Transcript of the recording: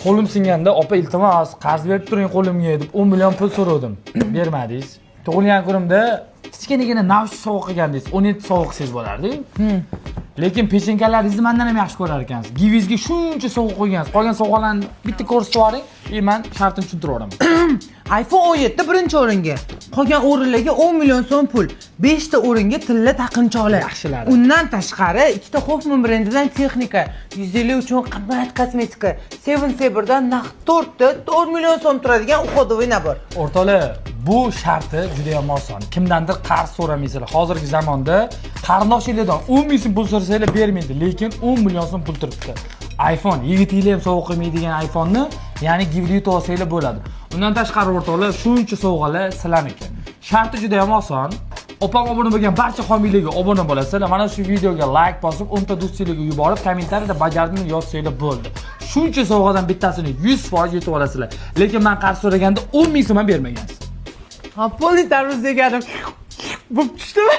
Qo'lim singanda, "Opa, iltimos, qarz berib turing qo'limga", deb 10 million pul so'radim. Bermadingiz. Tug'ilgan kunimda kichkinagina naushnik sovg'a qilgandingiz. 17 sovg'a qilsangiz bo'lardi. Lekin pechenkalaringizni mandan ham yaxshi ko'rar ekansiz. Givizga shuncha sovg'a qo'ygansiz. Qolgan sovg'alarni bitta ko'rsatib yuboring, и man shartini tushuntirib yuboraman. iPhone 17 birinchi o'ringa. Qolgan o'rinlarga 10 million so'm pul, 5 ta o'ringa tilla taqinchoqlar. Yaxshilari. Undan tashqari ikkita Hoffman brendidan texnika, 150 uchun qimmat kosmetika, Seven Saber'dan naqd 4 ta 4 million so'm turadigan уходовый набор. O'rtoqlar, bu sharti juda ham oson. Kimdandir qarz so'ramaysizlar. Hozirgi zamonda qarindoshinglardan 10 ming so'm pul so'rasanglar, bermaydi, lekin 10 million so'm pul turibdi. iPhone, yigitinglar ham sovg'a qilmaydigan iPhone'ni, ya'ni Givda yutib olsanglar bo'ladi. Undan tashqari, o'rtoqlar, shuncha sovg'alar sizlarniki. Sharti juda ham oson. Opam obuna bo'lgan barcha homiylarga obuna bo'lasizlar. Mana shu videoga like bosib, 10 ta do'stinglarga yuborib, kommentariyada "Bajardim" yozsanglar bo'ldi. Shuncha sovg'adan bittasini 100% yutib olasizlar. Lekin men qarz so'raganda 10 ming so'm ham bermagansiz. Ha, полный tarvuz deganim bo'lib tushdimi?